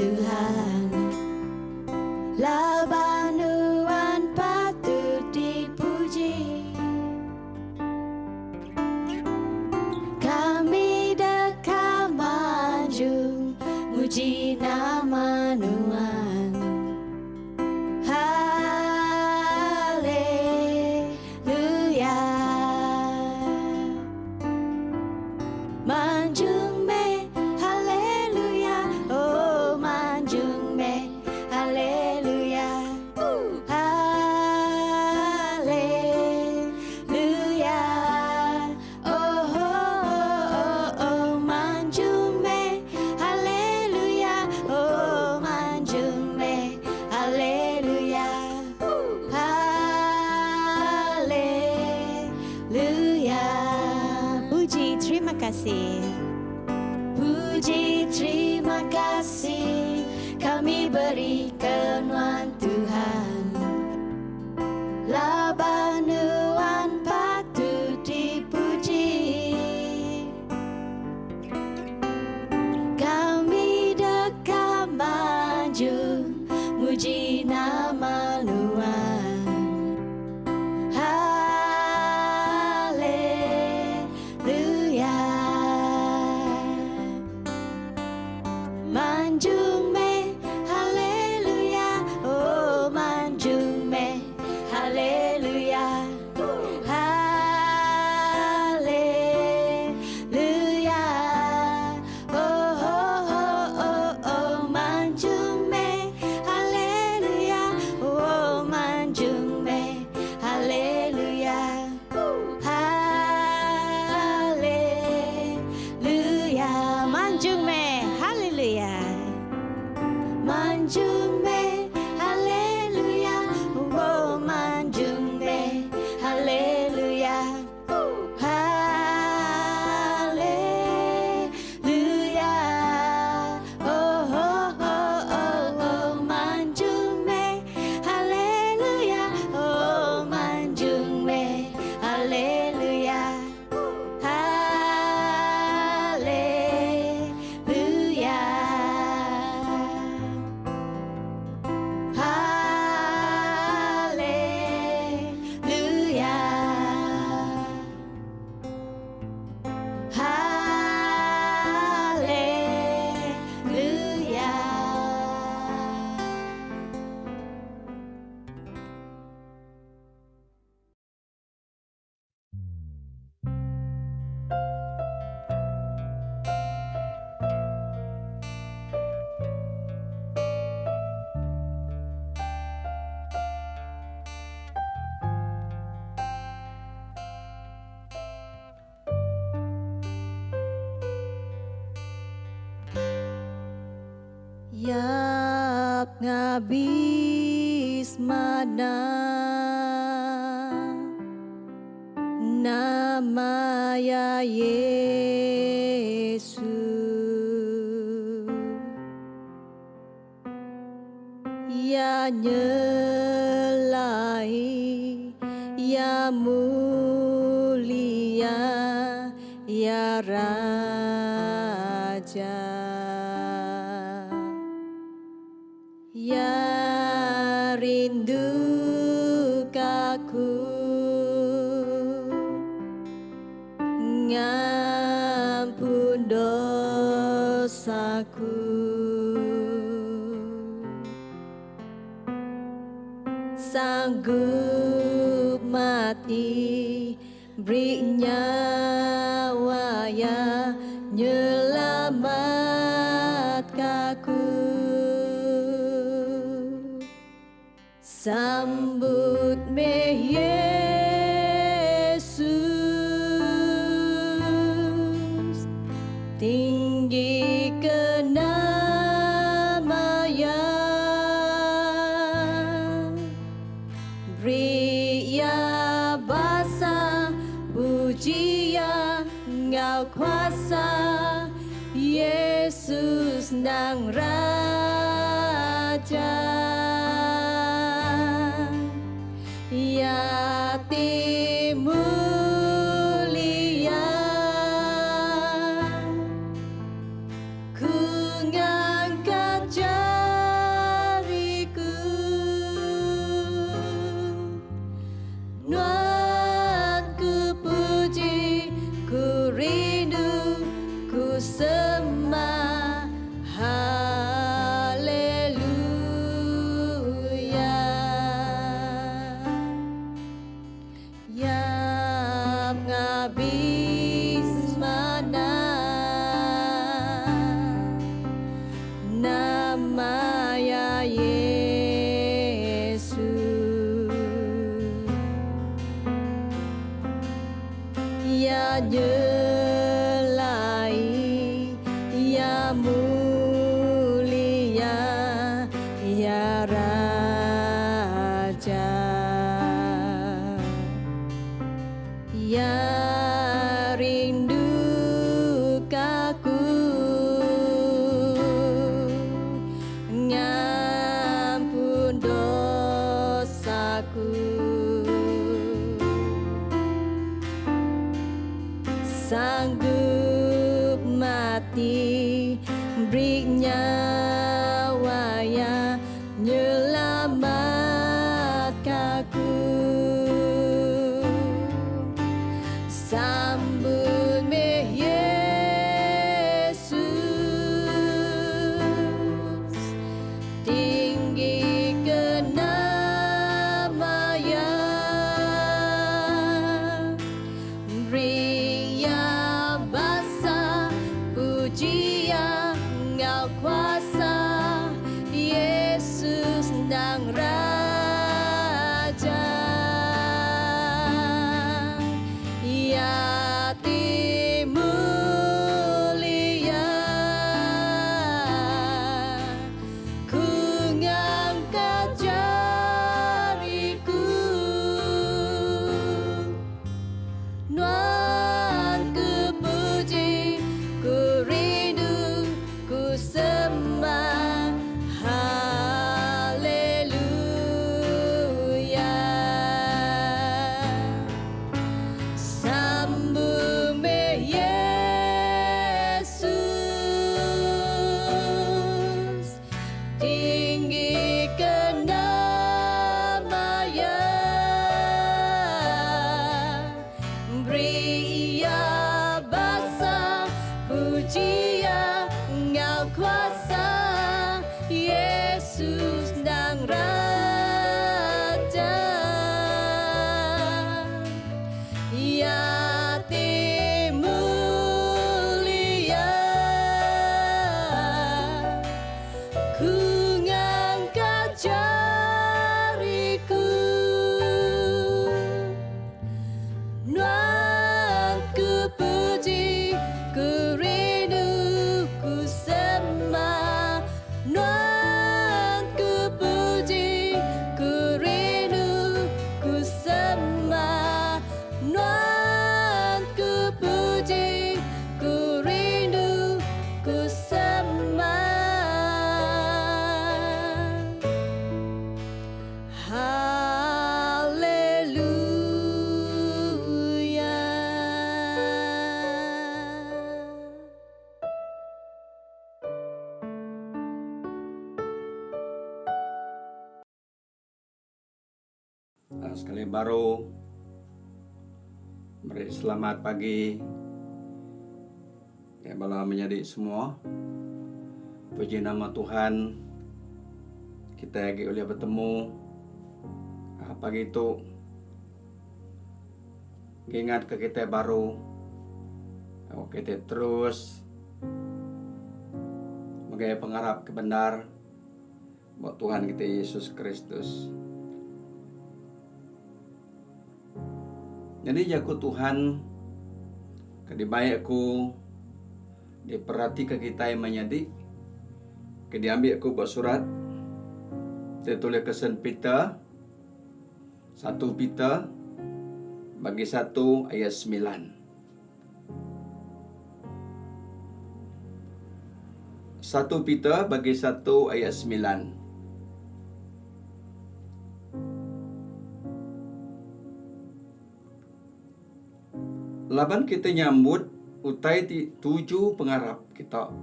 Tuhan Laban nuan patut dipuji Kami deka manjung muji nama nuan Haleluya Manjung meh haleluya oh manjung meh haleluya Haleluya oh oh oh oh manjung meh haleluya oh manjung meh haleluya Haleluya Puji terima kasih Puji terima kasih kami beri ke nuan Tuhan Laban nuan patut dipuji Kami deka maju muji nama nuan Haleluya Manjung meh haleluya oh manjung meh haleluya Haleluya oh oh oh oh oh manjung meh haleluya oh manjung meh haleluya Haleluya manjung meh haleluya Manjung meh haleluya oh manjung meh haleluya Haleluya oh oh oh oh oh manjung meh haleluya oh manjung meh haleluya Haleluya Haleluya Haleluya Yap ngabis mana Nama ya Yesus Ya nyelai Ya mulia Ya Raja Ya rindu kaku Ngampun dosaku Sanggup mati beri nyawa ya nyelamat kaku Sambut meh Yesus Tinggi ke nama ya Beri ya basa puji ya ngau kuasa Yesus nang Raja Ya ti mulia Ku ngangkat nyelai, Iya mulia, Iya Raja. Iya rinduka aku, Ngampun dosaku. Sanggup mati beri nyawa Iya nyelamatka aku. Sambut meh Yesus, Tinggi ke nama Iya, Beri Iya basa, puji Iya enggau kuasa, Yesus endang Raja. Iya ti mulia. Ku ngangkat jariku. Nuan ku puji, ku rindu, ku sembah. Haleluya. Sambut meh Yesus, Tinggi ke nama Iya, Beri Iya basa, puji Iya enggau kuasa, Yesus endang Raja. Iya ti mulia. Ku ngangkat jariku. Nuan ku puji, ku rindu, ku sembah. Nuan ku puji, ku rindu, ku sembah. Nuan ku puji, ku rindu, ku sembah. Haleluya. Sekali baru meri selamat pagi ngagai bala menyadi semua. Puji nama Tuhan kitai agi ulih betemu pagi tu ngingat ke kitai baru kitai terus megai pengarap ke bendar. Ba Tuhan kitai Yesus Kristus. Nyadi jaku Tuhan ke dibai aku diperatika kitai menyadi ke diambi aku ba surat ti tulis ke Saint Peter satu Peter bagi satu ayat semilan. Satu Peter bagi satu ayat semilan. Laban kita nyambut utai ti tuju pengarap kita.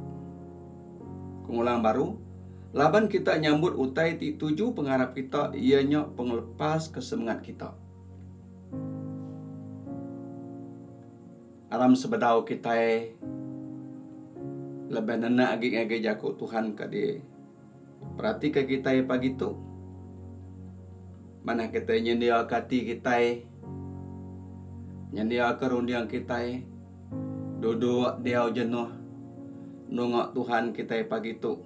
Ku ngulang baru, laban kita nyambut utai ti tuju pengarap kita iya nya pengelepas ke semengat kita. Aram sebedau kitai lebih nenak agi ngagai jaku Tuhan ka di peratika kitai pagi tu. Manah kitai nyendiaka ati kitai, nyendiaka runding kitai duduk diau jenuh nunga Tuhan kitai pagi tu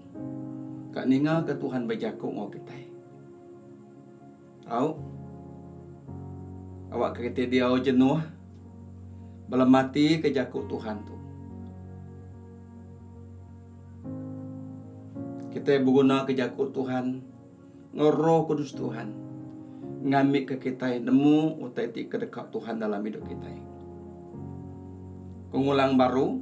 ka ningaka Tuhan bejaku enggau kitai. Au. Awakka kitai diau jenuh. Belematika jaku Tuhan tu. Kitai begunaka jaku Tuhan enggau Roh Kudus Tuhan ngambika kitai nemu utai ti kedeka Tuhan dalam idup kitai. Ku ngulang baru,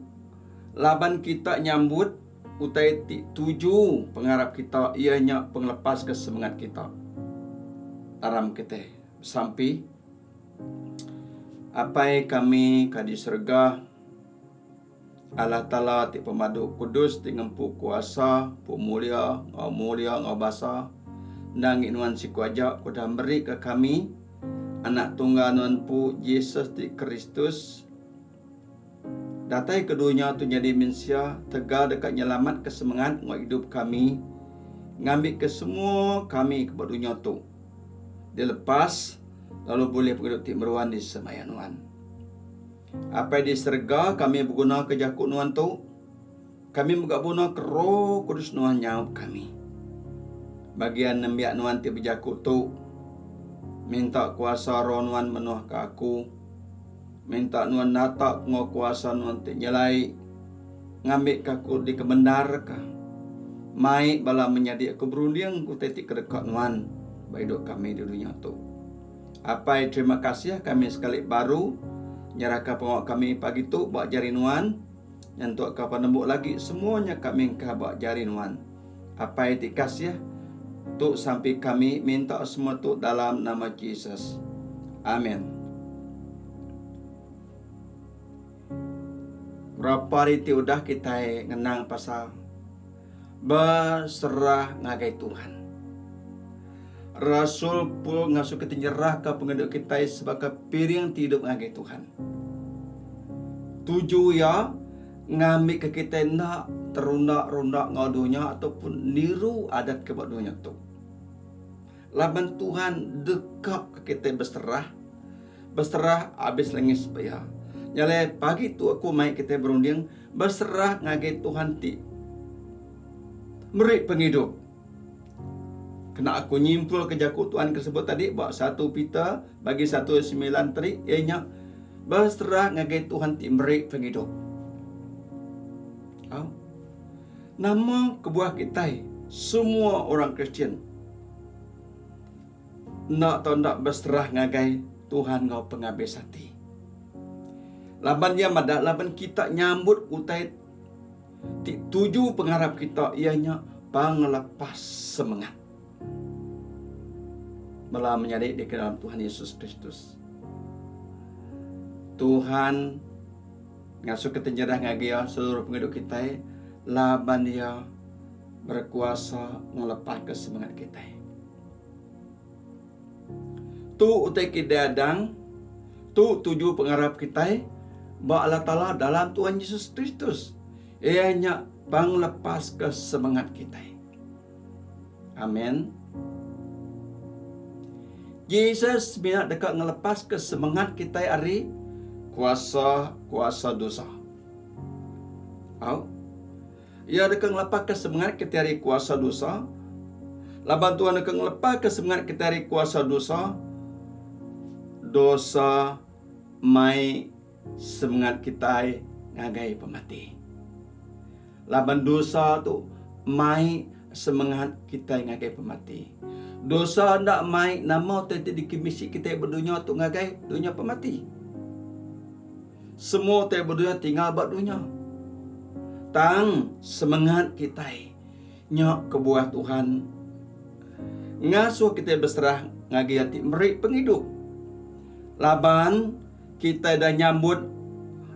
laban kita nyambut utai ti tuju pengarap kita iya nya pengelepaska semengat kita. Aram kitai besampi. Apai kami ka di serega, Allah Taala ti pemadu kudus ti ngempu kuasa, pemulia enggau mulia enggau basa, enda ngi nuan siku aja udah meri ka kami Anak Tunggal nuan empu Jesus ti Kristus, datai ke dunya tu nyadi mensia tegal deka nyelamatka semengat enggau idup kami ngambika semua kami ke ba dunya tu dilepas lalu bulih pengidup ti meruan di semaya nuan. Apai di serega, kami begunaka jaku Nuan tu. Kami mega begunaka Roh Kudus Nuan nyaup kami. Bagian nembiak Nuan ti bejaku tu, minta kuasa Roh Nuan menuhka aku. Minta Nuan nata enggau kuasa Nuan ti nyelai ngambika aku dikemendarka mai bala menyadi aku berunding utai ti kedeka Nuan ba idup kami di dunya tu. Apai terima kasih kami sekali baru nyerahka pengawa kami pagi tu ba jari nuan nyentuk ka penembu lagi semua nya kami engkah ba jari nuan. Apai ti kasih tu sampi kami minta semua tu dalam nama Jesus. Amen. Berapa hari ti udah kitai ngenang pasal beserah ngagai Tuhan. Rasul Paul ngasuh kitai nyerahka pengidup kitai sebaka piring ti idup ngagai Tuhan. Tuju iya ngambika kitai enda terunda-runda enggau dunya ataupun niru adat ke ba dunya tu. Laban Tuhan deka ke kitai beserah, beserah abis lengis ba iya. Nya alai pagi tu aku mai kitai berunding beserah ngagai Tuhan ti meri pengidup. Kena aku nyimpulka jaku Tuhan ke sebut tadi ba satu Peter bagi satu semilan tadi iya nya beserah ngagai Tuhan ti meri pengidup. Au. Nama kebuah kitai semua orang Kristian enda tau enda beserah ngagai Tuhan enggau pengabis ati? Laban iya madah laban kita nyambut utai Ti tuju pengarap kita iya nya pangelepas semengat. Bala menyadi di dalam Tuhan Yesus Kristus. Tuhan ngasuh kita nyerah ngagai iya seluruh pengidup kitai laban iya berkuasa ngelepaska semengat kitai. Tu utai ke diadang, tu tuju pengarap kitai ba Allah Taala dalam Tuhan Jesus Kristus, iya nya pengelepaska semengat kitai. Amen. Jesus semina deka ngelepaska semengat kitai ari kuasa-kuasa dosa. Au. Iya deka ngelepaska semengat kitai ari kuasa dosa. Laban Tuhan deka ngelepaska semengat kitai ari kuasa dosa, dosa mai semengat kitai ngagai pemati. Laban dosa tu mai semengat kitai ngagai pemati. Dosa enda mai nama utai ti dikemisi kitai ba dunya tu ngagai dunya pemati. Semua utai ba dunya tinggal ba dunya. Tang semengat kitai nya kebuah Tuhan ngasuh kitai beserah ngagai Iya ti meri pengidup. Laban kitai dah nyambut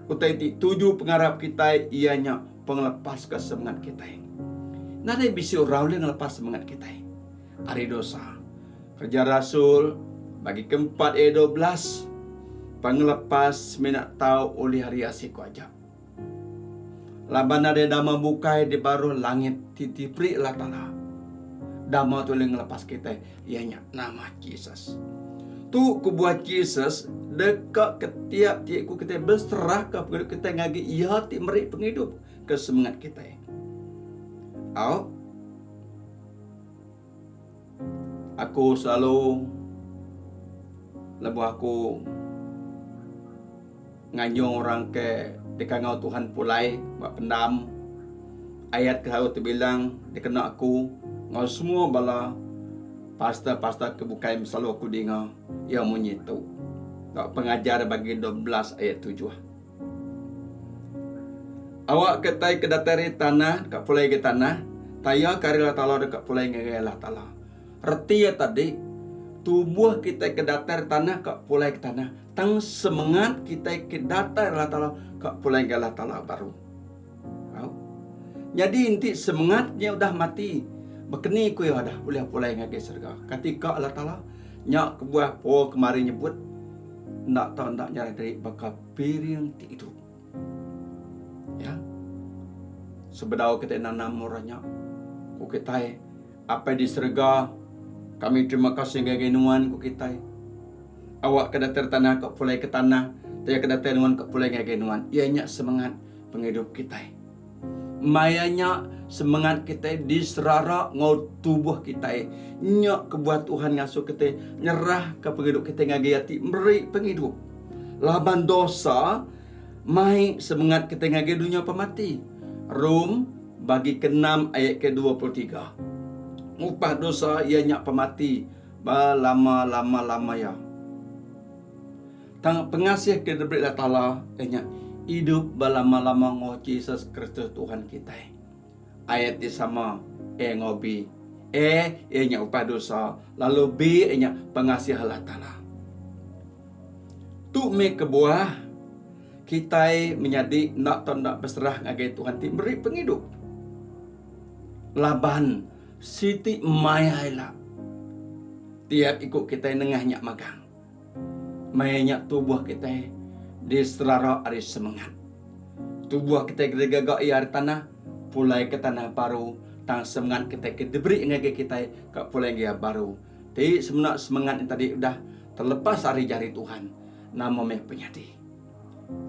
utai ti tuju pengarap kitai iya nya pengelepaska semengat kitai. Nadai bisi orang ulih ngelepas semengat kitai ari dosa. Kereja Rasul bagi keempat ayat 12, Pengelepas semina tau ulih ari asi ku aja. Laban nadai dama bukai di baruh langit ti diberi Allah Taala. Dama tu ulih ngelepas kitai iya nya nama Jesus. Tu kebuah Jesus deka ke tiap ti iku kitai beserahka pengidup kitai ngagai Iya ti meri pengidup ke semengat kitai. Au. Aku selalu lebuh aku. Nganjung orang ke dikangau Tuhan pulai ba pendam. Ayat ke selalu tebilang dikena aku enggau semua bala pastor-pastor ke bukai selalu aku dinga iya munyi tu. Ba Pengajar bagi 12 ayat tujuh. Awak ke tai ke datai ari tanah deka pulai ngagai tanah, taya ke ari Allah Taala deka pulai ngagai Allah Taala. Reti iya tadi, tubuh kitai ke datai ari tanah ka pulai ke tanah, tang semengat kitai ke datai ari Allah Taala ka pulai ngagai Allah Taala baru. Au. Nyadi enti semengat nya udah mati, bekeni ku iya dah ulih pulai ngagai serega. Kati ka Allah Taala? Nya kebuah Paul kemari nyebut, enda tau enda nyarah diri baka piring ti idup. Ya. Sebedau kitai nanam orang nya, ku kitai, Apai di serega, kami terima kasih ngagai nuan ku kitai. Awak ke datai tanah ka pulai ke tanah, taja ke datai nuan ka pulai ngagai nuan. Iya nya semengat pengidup kitai. Maya nya semengat kitai diserara enggau tubuh kitai. Nya kebuah Tuhan ngasuh kitai nyerahka pengidup kitai ngagai Iya ti meri pengidup. Laban dosa mai semengat kitai ngagai dunya pemati. Rom bagi keenam ayat ke 23. Upah dosa iya nya pemati belama-lama-lama iya. Tang pengasih ke diberi Allah Taala iya nya idup belama-lama enggau Jesus Kristus Tuhan kitai. Ayat ti sama A enggau B. A iya nya upah dosa lalu B iya nya pengasih Allah Taala. Tu meh kebuah kitai menyadi enda tau enda beserah ngagai Tuhan ti meri pengidup. Laban siti maya ila tiap iku kitai nengah nya magang. Maya nya tubuh kitai diserara ari semengat. Tubuh kitai ke digaga iya ari tanah, pulai ke tanah baru, tang semengat kitai ke diberi ngagai kitai ka pulai ngagai iya baru. Ti semina semengat nya tadi udah terlepas ari jari Tuhan, nama meh penyadi.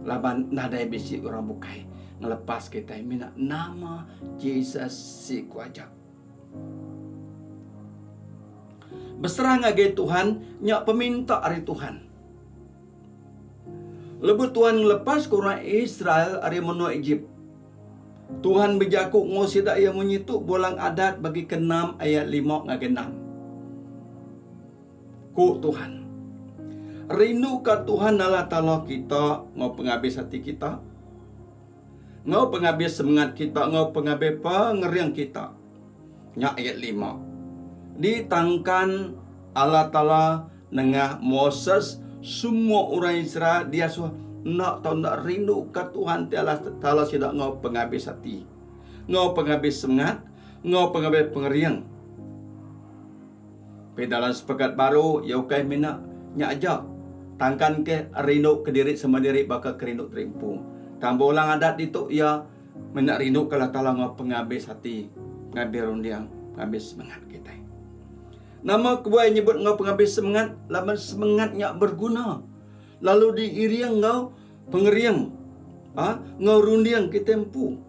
Laban nadai bisi orang bukai ngelepas kitai mina nama Jesus siku aja. Beserah ngagai Tuhan nya peminta ari Tuhan. Lebuh Tuhan ngelepaska orang Israel ari menua Ejip, Tuhan bejaku enggau sida iya munyi tu Bulang Adat bagi keenam ayat lima ngagai enam. Ku Tuhan, Rinduka Tuhan Allah Taala kita enggau pengabis ati kita, Enggau pengabis semengat kita enggau pengabis pengering kita. Nya ayat lima. Ditangkan Allah Taala nengah Moses, semua orang Israel diasuh enda tau enda rinduka Tuhan ti Allah Taala sida enggau pengabis ati, enggau pengabis semengat, enggau pengabis pengering. Pia dalam Sepekat Baru, iya ukai mina nya aja. Tangkan ke rindu ke diri sama diri baka ke rindu diri empu. Tang ba ulang adat ditu iya mina rindu ke Allah Taala enggau pengabis ati, pengabis runding, pengabis semengat kitai. Nama kebuah iya nyebut enggau pengabis semengat? Laban semengat nya berguna lalu diiring enggau pengering ha enggau runding kitai empu.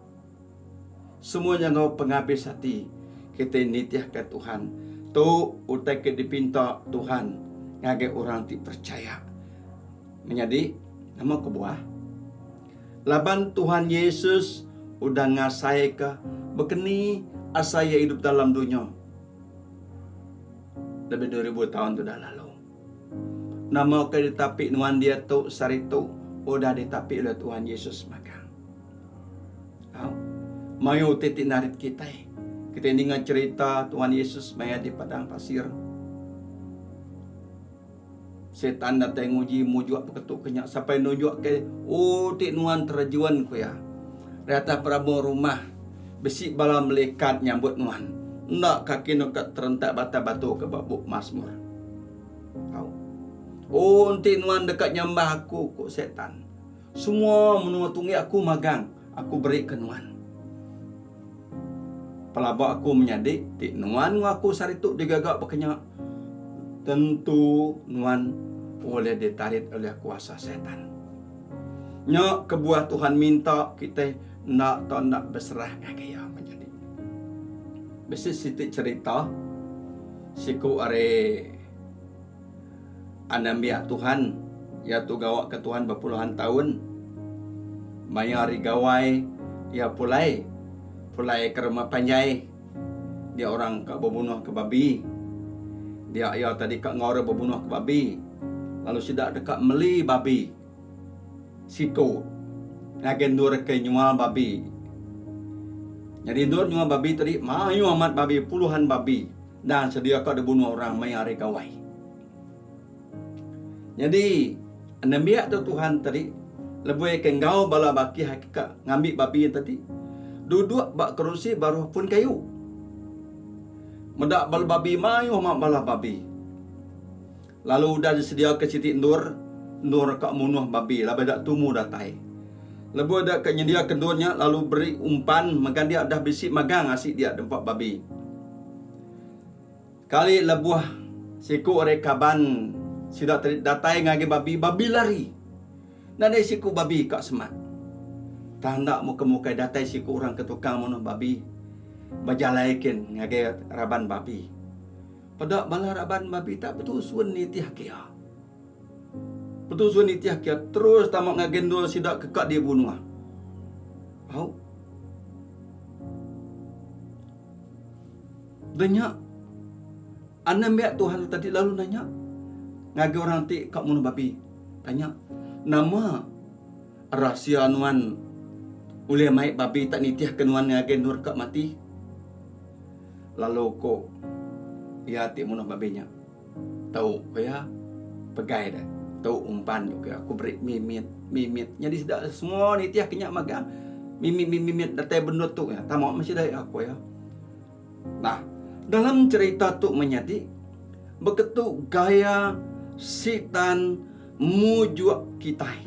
Semua nya enggau pengabis ati kitai nitihka Tuhan. Tu utai ke dipinta Tuhan ngagai orang ti perchaya. Menyadi, nama kebuah? Laban Tuhan Yesus udah ngasaika bekeni asai iya idup dalam dunya lebih 2000 taun tu udah lalu. Nama ke ditapi nuan diatu saritu udah ditapi oleh Tuhan Yesus magang. Au. Mayuh utai ti narit kitai. Kitai ninga cherita Tuhan Yesus maya di padang pasir. Setan datai nguji mujuk peketu ke nya sampai nunjuk ke oh ti nuan terjun ku iya. Ari atas perabung rumah bisi bala melikat nyambut nuan. Enda kaki nuan ka terentak batang batu ke ba bup Mazmur. Au. Oh enti nuan deka nyembah aku ku setan. Semua menua tunggi aku magang aku beri ke nuan. Pelaba aku menyadi ti nuan enggau aku sehari tu digaga baka nya, tentu nuan ulih ditarit ulih kuasa setan. Nya kebuah Tuhan minta kitai enda tau enda beserah ngagai Iya menyadi. Bisi siti cherita siku ari Anembiak Tuhan, iya tu gawa ke Tuhan bepuluhan taun. Maya hari gawai iya pulai pulai ke rumah panjai dia orang ka bebunuh ke babi. Dia iya tadi ka enggau orang bebunuh ke babi lalu sida deka meli babi siku ngagai endur ke nyual babi. Nyadi endur nyual babi tadi mayuh amat babi puluhan babi endang sedia ka dibunuh orang maya hari gawai. Nyadi, nembiak tu Tuhan tadi lebuh iya ke enggau bala bakih ake ka ngambi babi iya tadi duduk ba kerusi baruh pun kayu. Meda bala babi mayuh amat bala babi. Lalu udah disediaka siti endur, endur ka munuh babi laban ida tumu datai. Lebuh ida ke nyendiaka endur nya lalu beri umpan mega dia udah bisi magang asi dia dempa babi. Kali lebuh siku ari kaban sida tadi datai ngagai babi, babi lari. Nadai siku babi ka semak. Tang enda mukai-mukai datai siku orang ke tukang munuh babi bejalai kin ngagai raban babi. Peda bala raban babi tak betusun nitih ke iya. Betusun nitih ke iya terus tama ngagai endur sida ke ka dibunuh. Au. Udah nya, anak nembiak Tuhan tu tadi lalu nanya ngagai orang ti ka munuh babi. Tanya, Nama rahsia nuan ulih mai babi tak nitihka nuan ngagai endur ka mati? Lalu ku iya ti munuh babi nya, Tu ku iya, pegai deh. Tu umpan tu ku iya, aku beri mimit mimit. Nyadi sida semua nitihka nya mega mimit mimit datai bendur tu iya. Tama meh sida iya ku iya. Nah, dalam cherita tu menyadi beketu gaya Sitan mujuk kitai.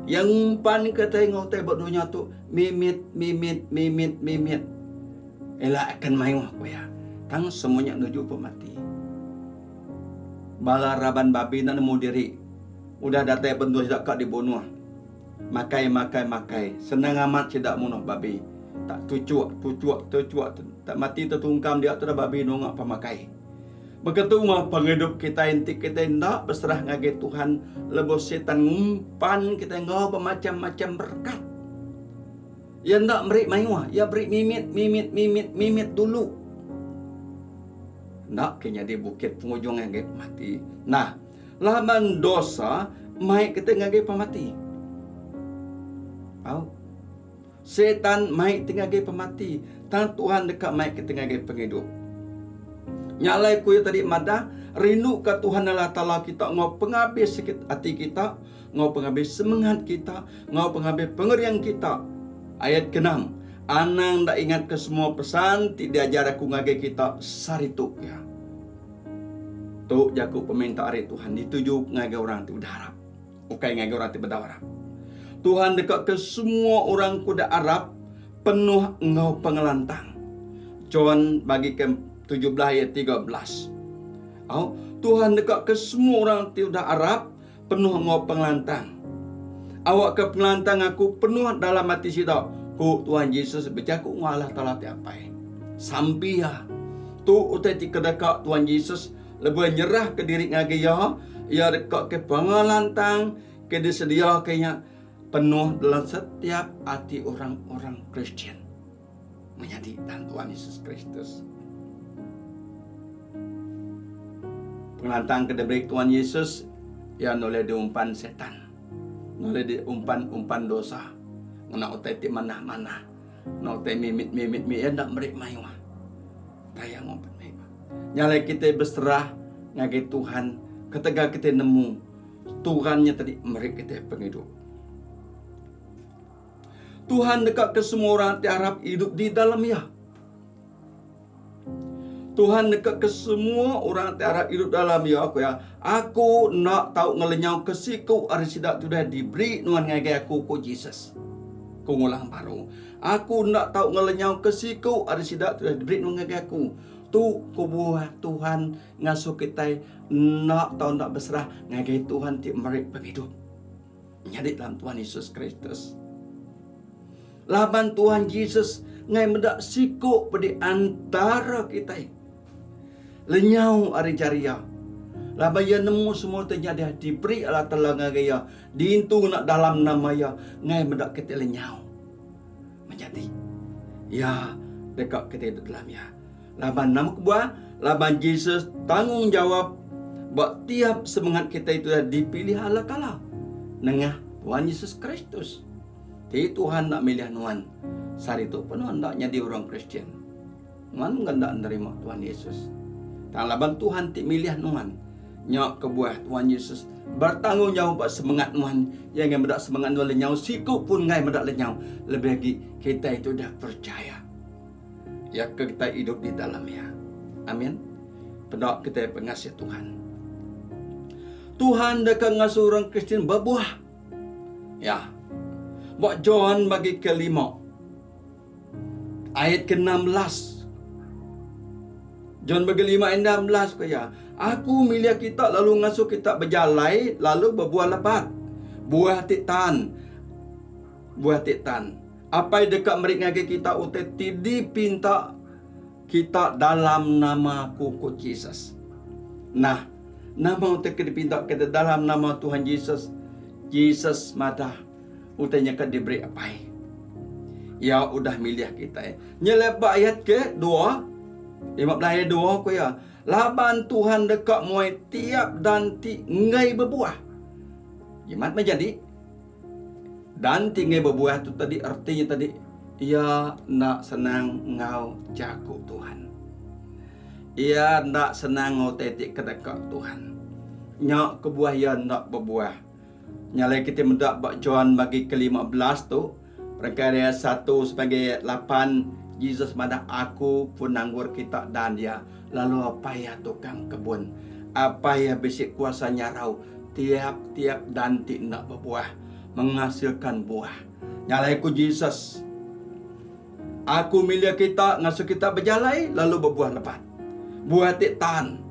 Iya ngumpan kitai enggau utai ba dunya tu mimit mimit mimit mimit. Ila akan mayuh ku iya. Tang semua nya nuju pemati. Bala raban babi enda nemu diri udah datai bendur sida ka dibunuh. Makai makai makai. Senang amat sida munuh babi. Tak tuchuk tuchuk tuchuk tak mati tetungkam dia tu dah babi nunga pemakai. Beketu mah pengidup kitai enti kitai enda beserah ngagai Tuhan lebuh setan ngumpan kitai enggau bemacham-macham berekat. Iya enda meri mayuh, iya beri mimit mimit mimit mimit dulu. Enda ke nyadi bukit pengujung ngagai pemati. Nah, laban dosa mai kitai ngagai pemati. Au. Setan mai kitai ngagai pemati, tang Tuhan deka mai kitai ngagai pengidup. Nya alai ku iya tadi madah, rinduka Tuhan Allah Taala kita enggau pengabis ati kita, enggau pengabis semengat kita, enggau pengabis pengering kita. Ayat keenam, Anang enda ingatka semua pesan ti diajar aku ngagai kita sehari tu, ku iya. Tu jaku peminta ari Tuhan dituju ngagai orang ti udah arap, ukai ngagai orang ti bedau arap. Tuhan deka ke semua orang ke udah arap penuh enggau pengelantang. John bagi ke 17 ayat 13. Au, Tuhan deka ke semua orang ti udah arap penuh enggau pengelantang. Awakka pengelantang aku penuh dalam ati sida, ku Tuhan Jesus bejaku enggau Allah Taala ti Apai. Sampi iya. Tu utai ti kedeka Tuhan Jesus lebuh iya nyerahka diri ngagai Iya, Iya deka ke pengelantang ke disediaka nya penuh dalam setiap ati orang-orang Kristian. Menyadi dalam Tuhan Yesus Kristus. Pengelantang ke diberi Tuhan Yesus iya enda ulih diumpan setan. Enda ulih diumpan-umpan dosa. Ngena utai ti manah-manah. Ngena utai mimit-mimit iya enda meri mayuh. Taya ngumpan mayuh. Nya alai kitai beserah ngagai Tuhan ketegal kitai nemu Tuhan nya tadi meri kitai pengidup. Tuhan deka ke semua orang ti arap idup di dalam Iya. Tuhan deka ke semua orang ti arap idup dalam Iya, ku iya, Aku enda tau ngelenyau ke siku ari sida ti udah diberi nuan ngagai aku, ku Jesus. Ku ngulang baru, Aku enda tau ngelenyau ke siku ari sida ti udah diberi nuan ngagai aku. Tu kebuah Tuhan ngasuh kitai enda tau enda beserah ngagai Tuhan ti meri pengidup. Nyadi dalam Tuhan Yesus Kristus. Laban Tuhan Jesus ngai meda siku pedi antara kitai. Lenyau ari jari iya. Laban iya nemu semua utai nya deh diberi Allah Taala ngagai iya, diintu ngena dalam nama iya ngai meda kitai lenyau. Menyadi, iya deka kitai idup dalam iya. Laban nama kebuah? Laban Jesus tanggungjawap ba tiap semengat kitai tu dah dipilih Allah Taala nengah Tuhan Jesus Kristus. Ti Tuhan enda milih nuan, sehari tu pun nuan enda nyadi orang Kristian. Nuan mega enda nerima Tuhan Yesus. Tang laban Tuhan ti milih nuan, nya kebuah Tuhan Yesus bertanggungjawab ba semengat nuan. Iya enggai meda semengat nuan lenyau, siku pun enggai meda lenyau. Lebih agi kitai tu udah percaya Iya ke kitai idup di dalam Iya. Amin. Peda kitai pengasih Tuhan. Tuhan deka ngasuh orang Kristian bebuah. Ya. Ba John bagi kelima ayat ke-16. John bagi 5 ayat 16 ku iya, Aku milih kita lalu ngasuh kita bejalai lalu bebuah lebat. Buah ti tan. Buah ti tan. Apai deka meri ngagai kita utai ti dipinta kita dalam nama aku, ku Jesus. Nah, nama utai ke dipinta kita dalam nama Tuhan Jesus? Jesus madah utai nya ke diberi Apai. Iya udah milih kitai. Nya ba ayat ke 2, 15 ayat 2 ku iya, laban Tuhan deka muai tiap dan ti enggai bebuah. Jimat meh jadi. Dan ti enggai bebuah tu tadi erti nya tadi iya enda senang enggau jaku Tuhan. Iya enda senang enggau utai ti kedeka Tuhan. Nya kebuah iya enda bebuah. Nya alai kitai meda ba John bagi ke 15 tu, rengkai ari ayat satu sampai ngagai ayat lapan, Jesus madah Aku pun nanggur kita dan iya, lalu Apai iya tukang kebun. Apai iya bisi kuasa nyarau tiap-tiap dan ti enda bebuah, menghasilkan buah. Nya alai ku Jesus, Aku milih kita ngasuh kita bejalai lalu bebuah lebat. Buah ti tan.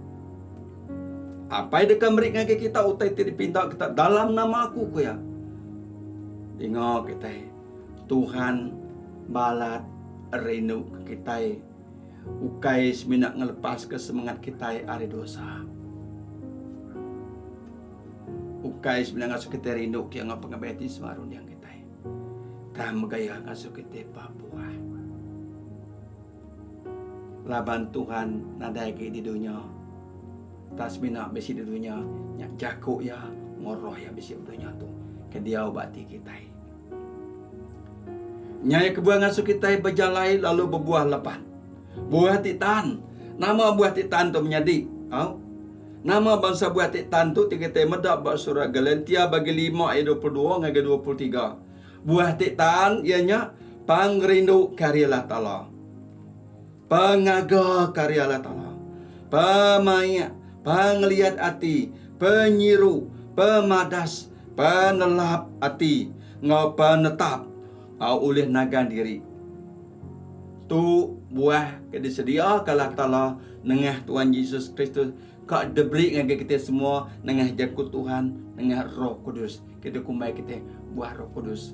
Apai deka meri ngagai kita utai ti dipinta kita dalam nama aku, ku iya. Dinga kitai, Tuhan balat rinduka kitai ukai semina ngelepaska semengat kitai ari dosa. Ukai semina ngasuh kitai rindu ke enggau pengabai ati semua runding kitai. Tang mega iya ngasuh kitai bebuah. Laban Tuhan nadai agi di dunya. Tang semina bisi di dunya nya jaku iya enggau roh iya bisi ba dunya tu ke diau ba ati kitai. Nya iya kebuah ngasuh kitai bejalai lalu bebuah lebat. Buah ti tan. Nama buah ti tan tu menyadi? Au. Nama bansa buah ti tan tu ti kitai meda ba surat Galatia bagi lima ayat 22 ngagai 23. Buah ti tan iya nya pengerindu ke ari Allah Taala. Pengaga ke ari Allah Taala. Pemaik, pengeliat ati, penyiru, pemadas, penelap ati enggau penetap au ulih nagang diri. Tu buah ke disediaka Allah Taala nengah Tuhan Jesus Kristus ka diberi ngagai kitai semua nengah Jaku Tuhan nengah Roh Kudus ke dikumbai kitai buah Roh Kudus.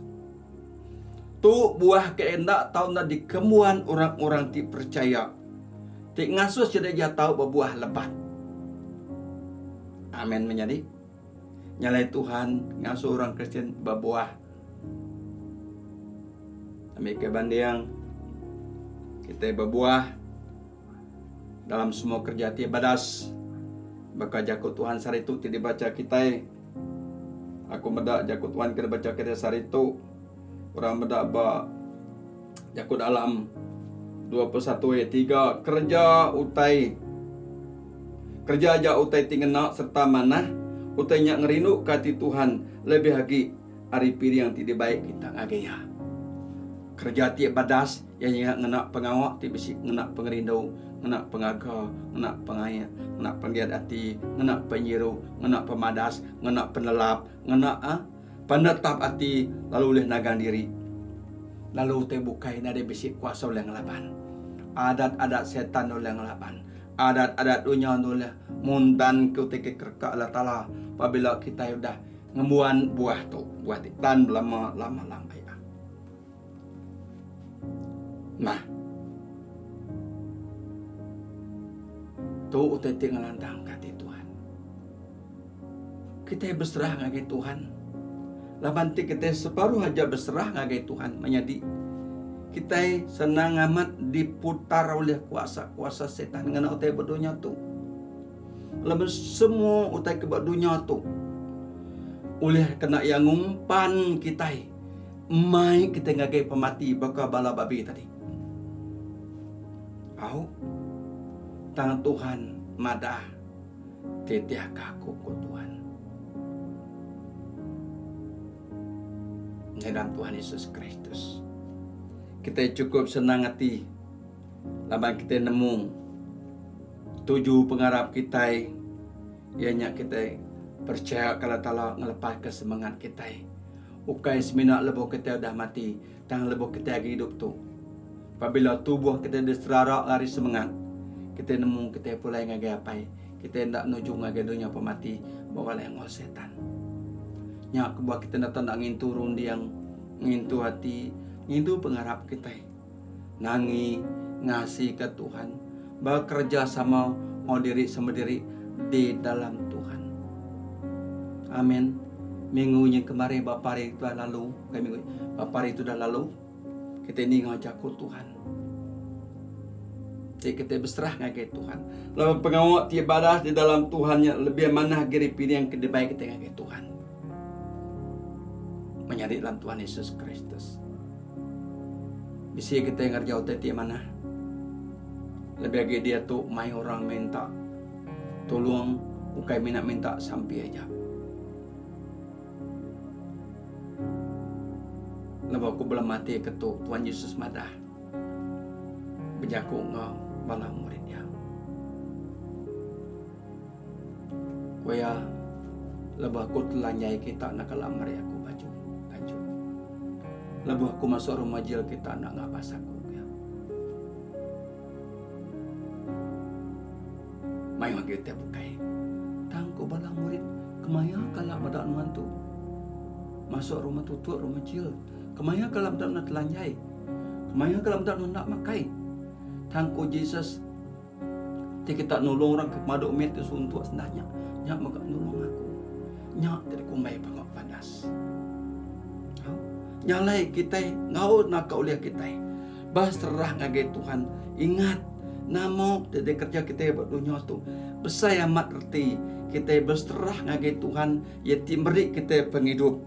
Tu buah ke enda tau enda dikembuan orang-orang ti percaya ti ngasuh sida iya tau bebuah lebat. Amen menyadi. Nya alai Tuhan ngasuh orang Kristian bebuah. Ambika banding, kitai bebuah dalam semua kereja ti badas baka jaku Tuhan sehari tu ti dibacha kitai. Aku meda jaku Tuhan ke dibacha kitai sehari tu orang meda ba jaku dalam 21 ayat 3 kereja utai kereja aja utai ti ngena sereta manah utai nya ngerinduka ati Tuhan lebih agi ari piring ti dibai kita ngagai Iya. Kereja ti badas iya nya ngena pengawa ti bisi ngena pengerindu, ngena pengaga, ngena pengaik, ngena penggiat ati, ngena penyiru, ngena pemadas, ngena penelap, ngena uhh penetap ati lalu ulih nagang diri. Lalu utai bukai nadai bisi kuasa ulih ngelaban. Adat-adat setan ulih ngelaban. Adat-adat dunya enda ulih muntanka utai ke kereka Allah Taala pabila kitai udah Ngembuan buah tu, buah ti tan belama lama lambai ah. Nah. Tu utai ti ngelantangka ati Tuhan. Kitai beserah ngagai Tuhan. Laban ti kitai separuh aja beserah ngagai Tuhan menyadi kitai senang amat diputar ulih kuasa-kuasa setan ngena utai ba dunya tu. Laban semua utai ke ba dunya tu ulih kena iya ngumpan kitai mai kitai ngagai pemati baka bala babi tadi. Au. Tang Tuhan madah titihka aku ku Tuhan. Dalam Tuhan Yesus Kristus. Kitai chukup senang ati laban kitai nemu tuju pengarap kitai iya nya kitai percaya ke Allah Taala ngelepaska semengat kitai. Ukai semina lebuh kitai udah mati tang lebuh kitai agi idup tu. Pabila tubuh kitai diserara ari semengat, kitai nemu kitai pulai ngagai Apai, kitai enda nuju ngagai dunya pemati begulai enggau Setan. Nya kebuah kitai enda tau enda ngintu runding, ngintu ati, ngintu pengarap kitai. Nangi ngasika Tuhan, bekerejasama enggau diri sama diri di dalam Tuhan. Amin. Minggu nyin kemari ba pari tu lalu, bukai minggu, ba pari tu dah lalu. Kitai ninga jaku Tuhan. Ti kitai beserah ngagai Tuhan. Laban pengawa ti badas di dalam Tuhan nya lebih manah agi ari piring ke dibai kitai ngagai Tuhan. Menyadi dalam Tuhan Yesus Kristus. Bisi kitai ngereja utai ti manah. Lebih agi diatu mai orang minta tulung ukai mina minta sampi aja. Lebuh aku belemati ke tu, Tuan Yesus madah bejaku enggau bala murid iya. Ku iya, Lebuh aku telanjai kita enda kala meri aku baju tanju. Lebuh aku masuk rumah jil kita enda ngabas aku. Ku iya. Mayuh agi utai bukai. Tang ku bala murid, Kemaya kala meda nuan tu masuk rumah tutup, rumah jil? Kemaya kala meda nuan telanjai? Kemaya kala meda nuan enda makai? Tang ku Jesus, Ti kita nulung orang ke pemadu mit ti suntuk sendah nya, nya mega nulung aku. Nya ti dikumbai pengawa badas. Nya alai kitai enggau naka ulih kitai. Beserah ngagai Tuhan. Ingat, nama ti dikereja kitai ba dunya tu besai amat reti kitai beserah ngagai Tuhan iya ti meri kitai pengidup.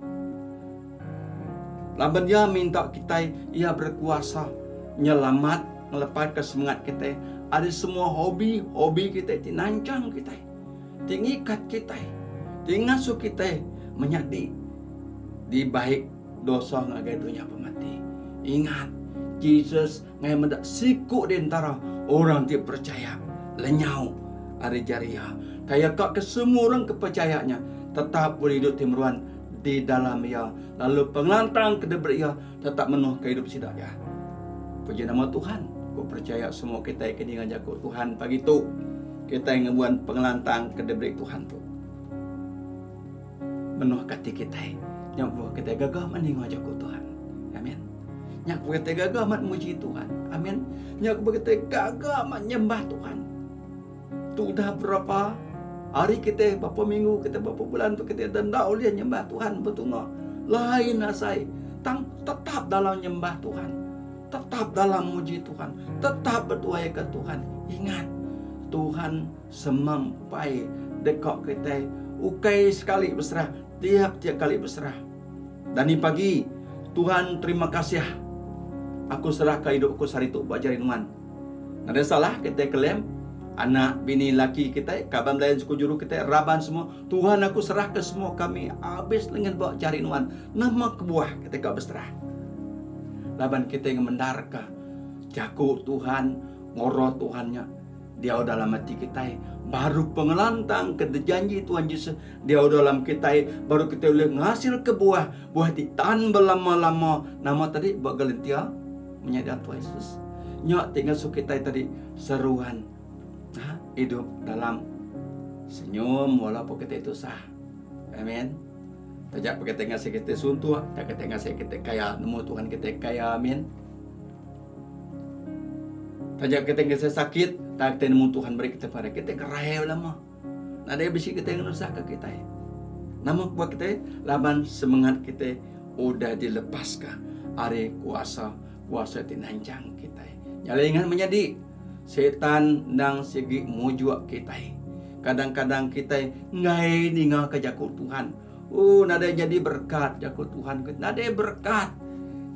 Laban Iya minta kitai, Iya berekuasa nyelamat ngelepaska semengat kitai ari semua hobi-hobi kitai ti nanchang kitai, ti ngikat kitai, ti ngasuh kitai menyadi dibai dosa ngagai dunya pemati. Ingat, Jesus ngagai meda siku di entara orang ti perechaya lenyau ari jari iya. Kaya ka ke semua orang ke pechaya nya tetap bulih idup ti meruan di dalam iya, lalu pengelantang ke diberi iya tetap menuhka idup sida iya. Puji nama Tuhan, ku perechaya semua kitai ke ninga jaku Tuhan pagi tu, kitai ngembuan pengelantang ke diberi Tuhan tu. Menuh ke ati kitai. Nya kebuah kitai gaga amat ninga jaku Tuhan. Amin. Nya kebuah kitai gaga amat muji Tuhan. Amin. Nya kebuah kitai gaga amat nyembah Tuhan. Tu udah berapa hari kitai, berapa minggu kitai, berapa bulan tu kitai enda enda ulih nyembah Tuhan betunga. Lain asai. Tang tetap dalam nyembah Tuhan. Tetap dalam muji Tuhan. Tetap betuai ke Tuhan. Ingat, Tuhan Semampai deka kitai ukai sekali beserah, tiap-tiap kali beserah. Dani pagi, Tuhan terima kasih aku serahka idup aku sehari tu ba jari nuan. Nadai salah kitai claim anak, bini, laki kitai, kaban belayan suku juru kitai, raban semua, Tuhan aku serahka semua kami abis lengan ba jari nuan. Nama kebuah kitai ka beserah? Laban kitai ngemendarka jaku Tuhan, ngoro Tuhan nya. Diau dalam ati kitai baru pengelantang ke dijanji Tuhan Jesus diau dalam kitai baru kitai ulih ngasilka buah, buah ti tan belama-lama. Nama tadi ba Galatia menyadi dalam Tuhan Jesus. Nya ti ngasuh kitai tadi seruan ha, idup dalam senyum walaupun kitai tusah. Amen. Taja pa kitai ngasih kitai suntuk, tak kitai ngasih kitai kaya, nemu Tuhan kitai kaya. Amen. Taja kitai ngasai sakit, tang kitai nemu Tuhan meri kitai pengerai. Kitai gerai belama. Nadai bisi kitai ngenusahka kitai. Nama kebuah kitai? Laban semengat kitai udah dilepaska ari kuasa kuasa ti nanchang kitai. Nya alai ingat menyadi, Setan endang sigi mujuk kitai. Kadang-kadang kitai enggai ningaka jaku Tuhan. Ooh nadai nyadi berekat jaku Tuhan ke nadai berekat.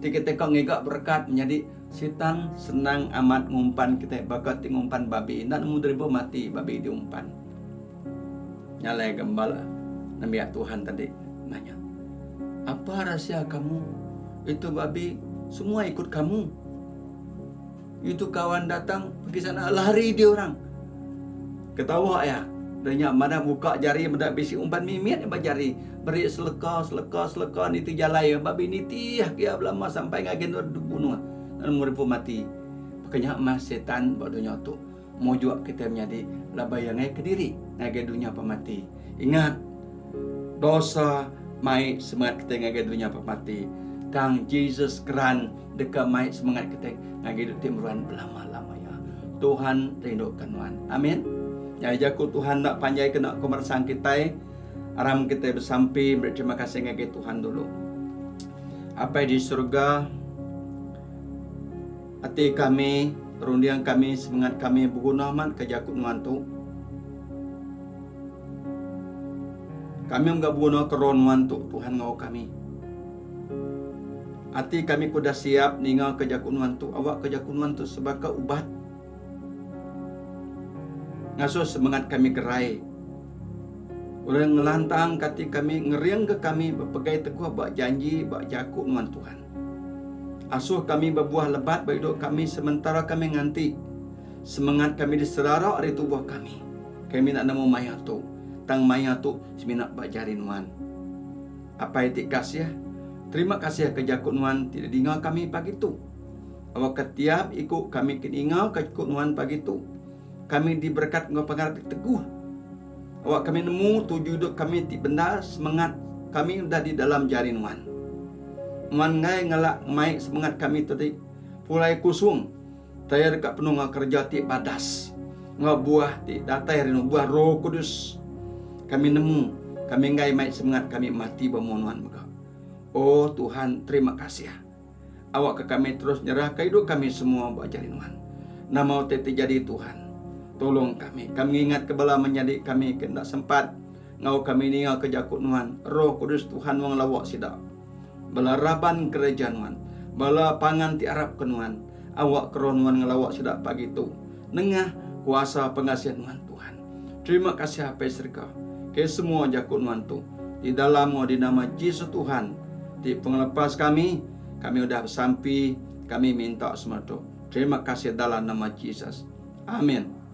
Ti kitai ka ngiga berekat menyadi Sitan senang amat ngumpan kitai baka ti ngumpan babi enda nemu deriba mati babi diumpan. Nya alai gembala nembiak Tuhan tadi nanya, Apa rahsia kamu? Itu babi semua ikut kamu. Itu kawan datang pergi sana lari dia orang. Ketawa iya. Dah nya madah buka jari meda bisi umpan mimit ba jari. Beri seleka seleka seleka niti jalai babi nitih ke iya belama sampai ngagai endur dibunuh lalu meri pemati. Baka nya mah setan ba dunya tu mujuk kitai menyadi laban iya ngaika diri ngagai dunya pemati. Ingat, dosa mai semengat kitai ngagai dunya pemati, tang Jesus keran deka mai semengat kitai ngagai idup ti meruan belama-lama iya. Tuhan rinduka nuan. Amin. Nyadi jaku Tuhan enda panjai kena pemeransang kitai. Aram kitai besampi meri terima kasih ngagai Tuhan dulu. Apai di surga, ati kami, runding kami, semengat kami beguna amat ke jaku nuan tu. Kami mega beguna ke roh nuan tu Tuhan enggau kami. Ati kami ke udah siap ninga ke jaku nuan tu, awak ke jaku nuan tu sebaka ubat. Ngasuh semengat kami gerai. Ulih ngelantangka ati kami, ngeringka kami bepegai teguh ba janji ba jaku nuan Tuhan. Asuh kami bebuah lebat ba idup kami sementara kami nganti semengat kami diserara ari tubuh kami. Kami enda nemu maya tu, tang maya tu semina ba jari nuan. Apai ti kasih, terima kasih ke jaku nuan ti didinga kami pagi tu. Awakka tiap iku kami ke ningaka jaku nuan pagi tu, Kami diberekat enggau pengarap ti teguh. Awak kami nemu tuju idup kami ti bendar semengat kami udah di dalam jari Nuan. Nuan enggai ngelak ngemai semengat kami tu ti pulai kusung taya deka penuh enggau kereja ti badas enggau buah ti datai ari Nuan, buah Roh Kudus. Kami nemu kami enggai mai semengat kami mati ba mua Nuan mega. O Tuhan, terima kasih. Awakka kami terus nyerahka idup kami semua ba jari Nuan. Nama utai ti jadi Tuhan, tulung kami. Kami ngingatka bala menyadi kami ke enda sempat enggau kami ningaka jaku Nuan. Roh Kudus Tuhan wang lawa sida. Bala raban kereja Nuan, bala pangan ti arapka Nuan, awakka Roh Nuan ngelawa sida pagi tu nengah kuasa pengasih Nuan Tuhan. Terima kasih Apai Serega ke semua jaku Nuan tu. Di dalam enggau di nama Jesus Tuhan ti pengelepas kami, kami udah besampi, kami minta semua tu. Terima kasih dalam nama Jesus. Amin.